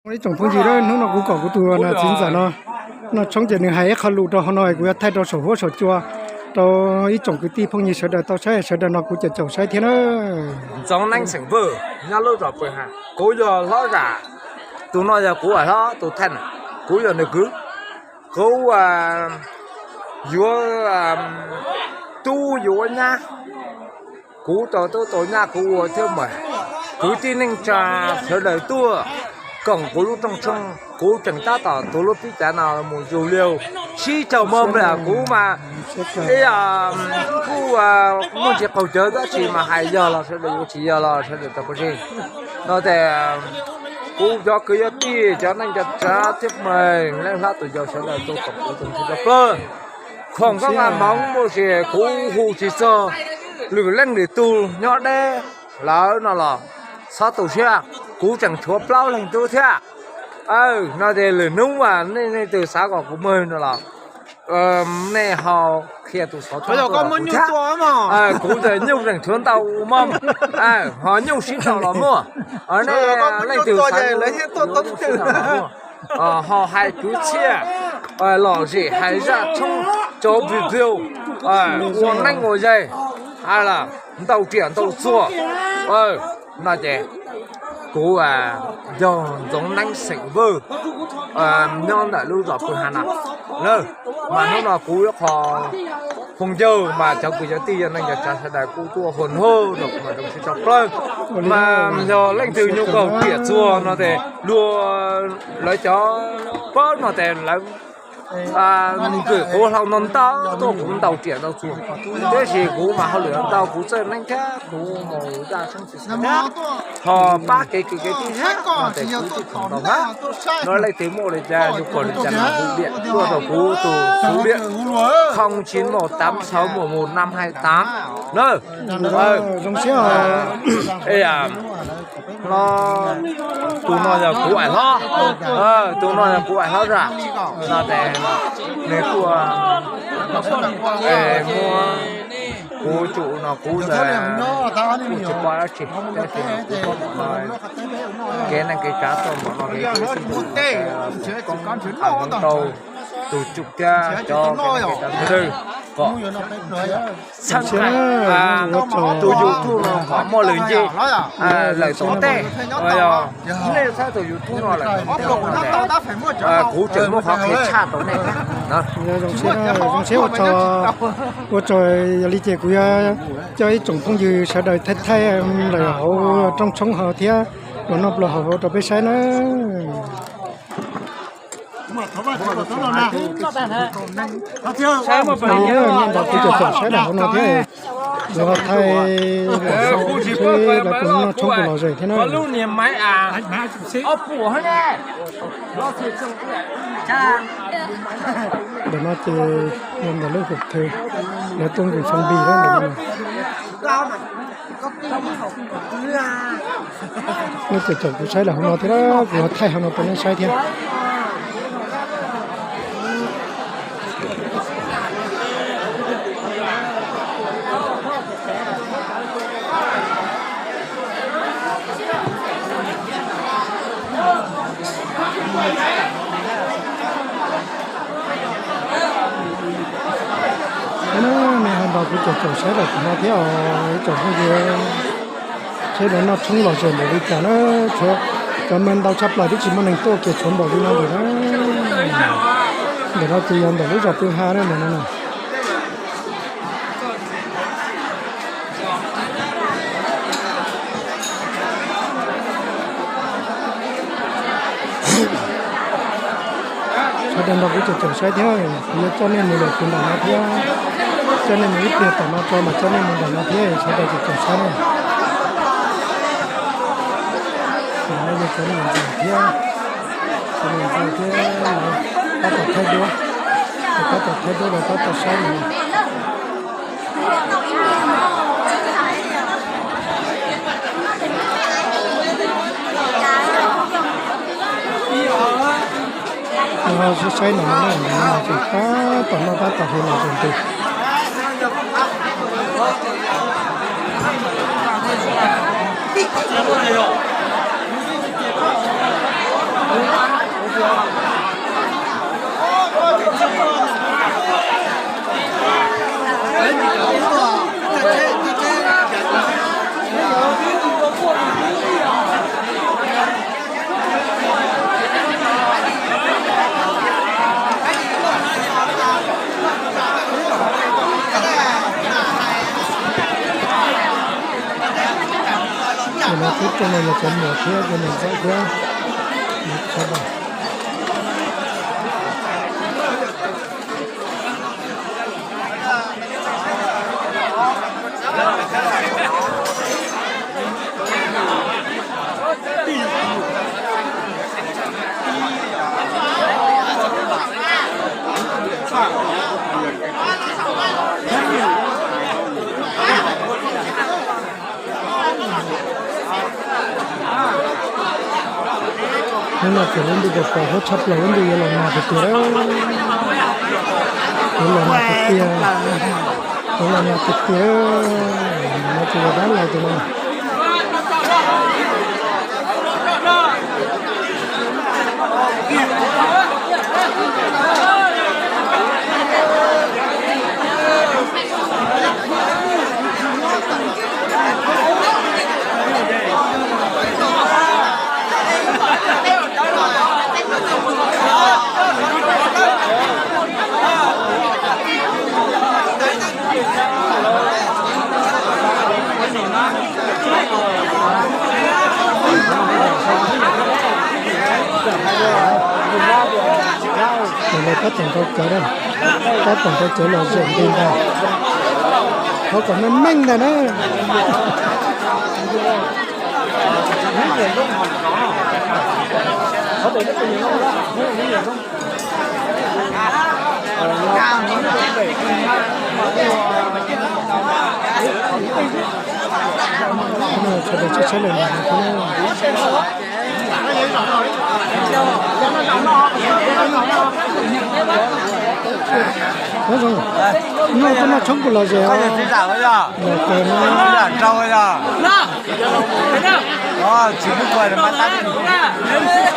Ib tsoom phooj ywg, hnub no kuv kom kuv tus txiv ntxawm no noj tshoob ces nws hais ib qho lus rau hauv no, kuv yuav thaij rau saum huab saum cua rau ib tsoom kwv tij phooj ywg sawv daws tau saib, sawv daws no kuv cov caum saib thiab na. Ntxoov Neeb xeem Vwj, nyob lub zos Pw Ha. Kuv yog Hlob Zam, tus no yog kuv hlob tus thaij na, kuv yog nws kwv. Kuv yuav tub yuav nyab, kuv tau tub tau nyab kuv ua thiab mas kwv tij neej tsa sawv daws tuaj koom kuv lub rooj tshoob, kuv tseem tab tom tuav lub pib cav no mus zus liaj sib caug moos. Kuv mas ib yam kuj muaj ntsis qaug cawv dab tsi mas hais yog los sawv daws, yuav tsis yog los sawv daws tau pov tseg. No ces kuv cov kwv cov tij cov neej cov tsav thiab mas leej hlob tus yau sawv daws tuaj koom kuv tus ntxhais rau plawg. Khoom koj nqa hmoov muaj sis kuv hu tsis txog lwm leej lwm tug nyob deb lawm no los txhob tu siab, kuv tseem tshuav plaub leeg tub thiab. No ces lwm hnub nej leej twg xav kom kuv mag no los nej ho qhia tus xov tooj tuaj rau kuv thiab. Kuv ntawm nyuj tseem tshuav ntau ua mog, ho nyuj sib tau los muaj. Nej leej twg xav, ho hais kwv txhiaj lom zem hais zaj tshoob, cov video ua neeb ua yaig, ntau riam ntau txuag, no ces kuv yog Ntxoov Neeb xeem Vwj, nyob ntawm lub zos Pw Ha no. Mas hnub no kuv ib qho phooj ywg mas cov kwv cov tij yog neej cov tsav sawv daws kuj tuaj hua nug rau kuv mas zoo siab tshaj plaws. Mas yog leej twg nyuj kaug riam txuag no ces luag lawv cov pab no ces lawv nkwm quav hlau no ntau tuaj kuv ntau riam ntau txuag. Tiam sis kuv mas hauj lwm ntau kuv txawj neeb thiab kuv mus zaj tshoob tsis xav thiab, ho pab kev kwv kev tij thiab no ces kuv tsis khoom ntau thiab. No leej twg muaj li cas nyuj kaug li cas mas hu diam tuaj rau kuv tus số điện không chín một tám sáu một một năm hai tám na. Zoo siab. No, tus no yog kuv ais hlob, tus no yog kuv ais hlob Zam, no ces nws tuaj muab kuv tsum no kuv kuj tsis paub dab tsi, tab sis kuv paub no kev neej kev tsav tuaj npaum no ces kuv tsis paub, koob tau tus tsum thiab cov kev neej kev tsav ntawd kom txhawb nqa tus YouTube no kom muaj lwm nce lawm tom ntej. Yog nej txhawb tus YouTube no lawm tom ntej, kuv tseem muaj qhov qhia tshaj rau nej thiab. Zoo siab, ua tsaug, yog li ces kuv yuav coj ib tsoom phooj ywg sawv daws thaij thaij lawm hauv rooj tshoob hauv thiab los noj plaub hau hauv rau peb saib na. Nyob ntawm kuv cov caum saib lawm hauv no thiab, lawv ho thaij lawm xwb, lawv tus noj tshoob puas lom zem thiab na. Ntawm no ces yog ntawm lub hom thw, lawv tuaj nqis foo npis lawm ntawm no. Nej caum kuv saib lawm hauv no thiab, kuv ho thaij hauv no rau nej saib thiab. Nej ho nrog kuv caum caum saib lawm tom no thiab os ib tsoom phooj ywg. Saib lawv noj tshoob lom zem npaum li cas na, tshuav cov neeg ntau tshaj plaws twb tsis muaj neeg tuaj kiag tshuav npaum li no lawm na. Ntawm no ces yog ntawm lub zos Pw Ha na ntawm no na. Sawv daws nrog kuv caum caum saib thiab, kuv yuav coj nej mus lawm tus nram no thiab, coj nej mus ib pliag tom no tso mas coj nej mus nram no thiab, sawv daws caum caum saib na. Ntawm no yog cov niam ntxawm thiab, cov niam ntxawm thiab lawv tab tom thaij duab, lawv tab tom thaij duab, lawv tab tom saib no. Saib saib no, tab tom noj tab tom haus no tus ntws. Nim no tib tug no yog cov muam thiab cov niam ntxawm thiab. Hnub no ces lub ntuj pos pos huab tshaj plaws, lub ntuj yuav los nag tiag tiag. Yuav los nag tiag tiag, yuav los nag tiag tiag. No ces yog dab laug tus no. Tab tom nrau cawv, tab tom nrau cawv los zem li ntag. Qhov kom meej meej ntag na. Sawv daws tsis tshab lawm. Noj tuaj noj tshoob puas lom zem os?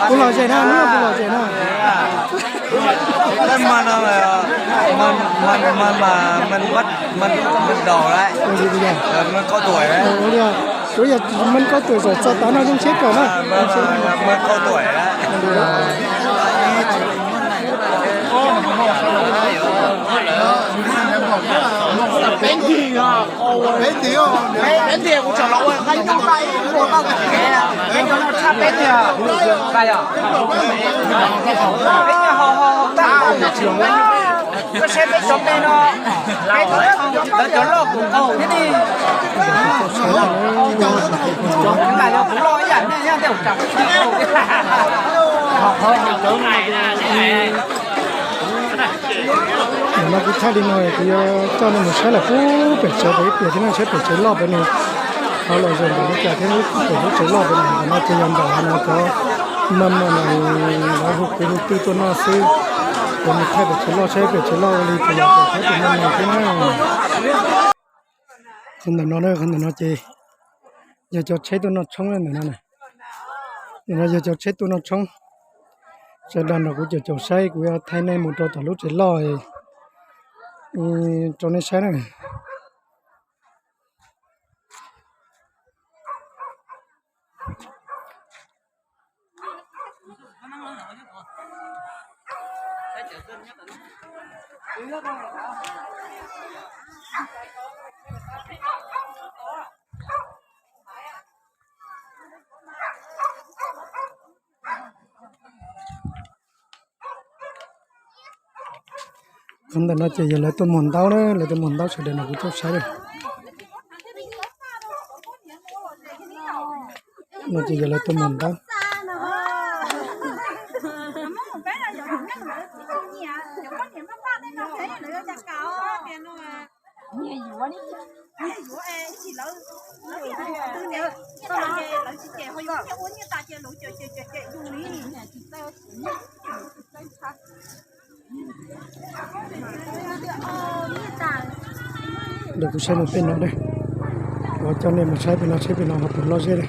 Puas lom zem na, noj puas lom zem na? Mas no, mas, mas, mas, mas đầu đấy. Mas đầu đấy. Ua li, tsuas yog mas kaub tuam zaum txog tav no zoo siab kawg na. Peb ntiag, kuv tseem los ua nqaij nyuj nqaij ib puas tau kev, peb ntiag, peb ntiag ho ho tag, koj saib peb cov me no, peb lawv cov loj kuv qaug thiab li. Lam yog kuv loj ib yam nej nyob ntej ua cas. Ntawm no kuv thaij li no kuv yuav coj nej mus saib lawm pub pem tsev pem ib pliag thiab na, saib pem tsev loj pem no. Qhov lom zem ntawm li cas thiab pem lub tsev loj pem no, ntawm no ces yog ntawm no cov maj maj no lawv hu kwv hu tij tuaj noj xwb. Kuv mus thaij pem tsev loj saib pem tsev loj ua li cas los pem tsev maj maj thiab na. Qhov ntawm no, qhov ntawm no ces yog cov tsheb tuaj noj tshoob ntawm no. Ntawm no yog cov tsheb tuaj noj tshoob. Sawv daws nrog kuv caum caum saib, kuv yuav thaij nej mus rau tom lub tsev loj rau nej saib na. Qhov ntawm no ces yog lawv tuaj muag ntaub na, lawv tuaj muag ntaub, sawv daws nrog kuv caum saib. No ces yog lawv tuaj muag ntaub. Ntawm kuv saib mus pem no ne, kuv coj nej mus saib pem no, saib pem no ho puas loj zeb ne.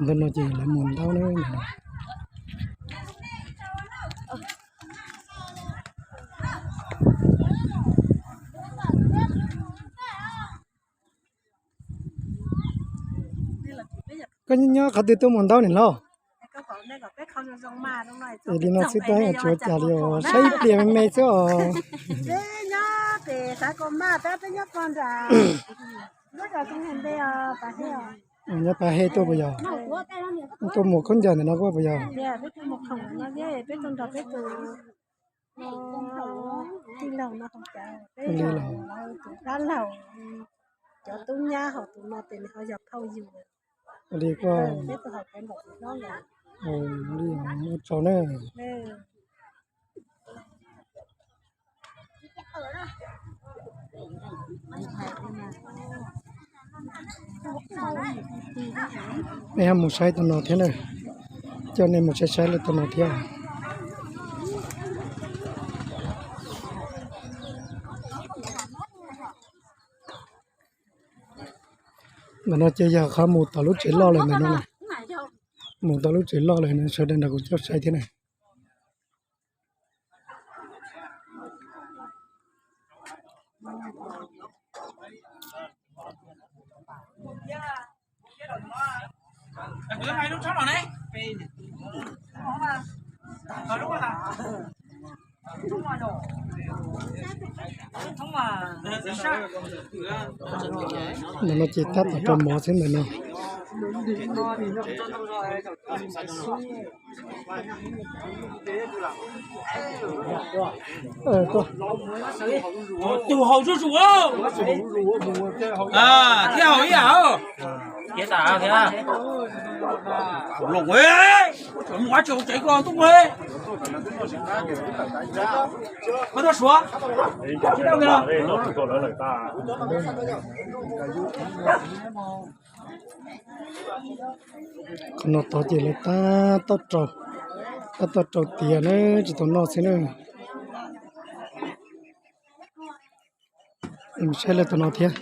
Ntawm no ces lawv mus ntaub na. Koj nyob qhov twg tuaj mus ntaub niam hlob? Es li no xwb tab tsis ua cas li os, saib ib pliag me me xwb os. Nyob Pas Hej tuaj puas yog? Tuaj mus khaub ncaws ntawm no koj puas yog? Li los, cov tub nyab hauv tus no ces nws ho yog phauj yus. Li koj, ua tsaug na. Nej ho mus saib tus no thiab na, coj nej mus saib saib lawv tus no thiab. Ntawm no ces yog qhov mus tom lub tsev loj lawm ntawm no na. Mus tom lub tsev loj lawm no, sawv daws nrog kuv coj saib thiab na. Ntawm no ces tab tom rau mov xwb ntawm no. Tus haus zuj zus, thiab haus ib yam. Los, mus ua tsev koj tuaj mus. Koj tuaj suav. Qhov no tod ces lawv tab tom rau, tab tom rau tiav na, tsis tau noj xwb na. Saib lawv tus no thiab.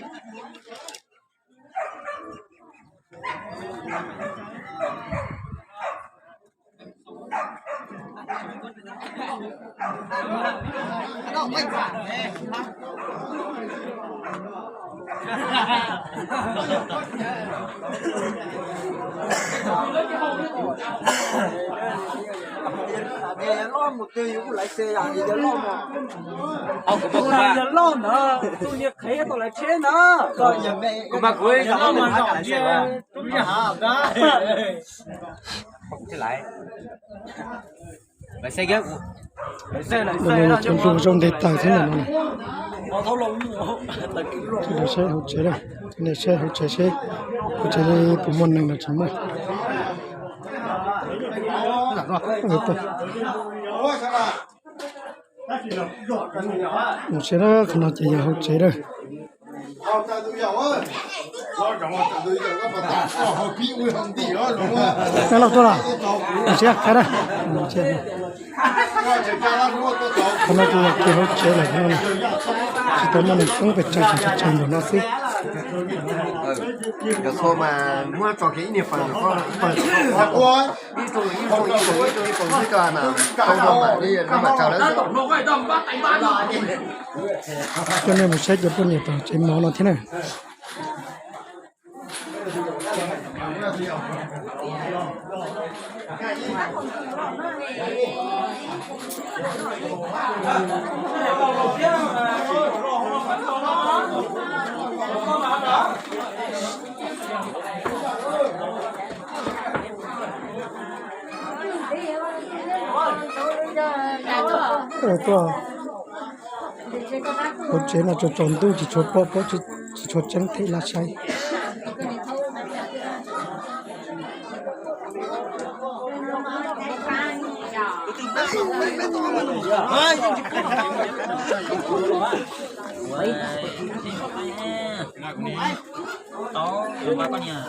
Yawg loj ntawd tus niag qhev tau lawv tsheb ntawd. Kuv mas kuv ib zaug cov nplua zaub nte taws xwb ntawm no. Saib hauv tsev, saib hauv tsev seb hauv tsev puas muaj neeg los tsis muaj. Mus saib na, qhov no ces yog hauv tsev lawm. Lauj tuaj los, mus saib qab na. Qhov no ces yog kiag hauv tsev lawm no, tsis tau muaj neeg poob pes tsawg, tseem tsawg tsawg ntawm no xwb. Coj nej mus saib cov poj niam tom tsev mov no thiab na. Tuaj, hauv tsev no tsaus tsaus ntuj tsis tshua pom, tsis tshua tseeb them laj saib.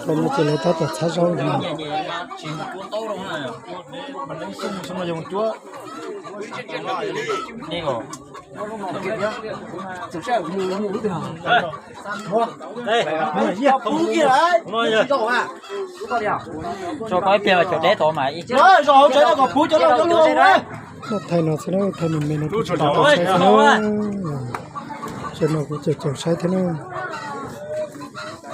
Qhov no ces lawv tab tom txhab zaub no. Tso koj ib pliag, cov deb tod mas ib. Noj thaij no xwb na, thaij me me no kuv tsis tau saib xwb na. Tsev no kuv tseem tseem saib thiab na.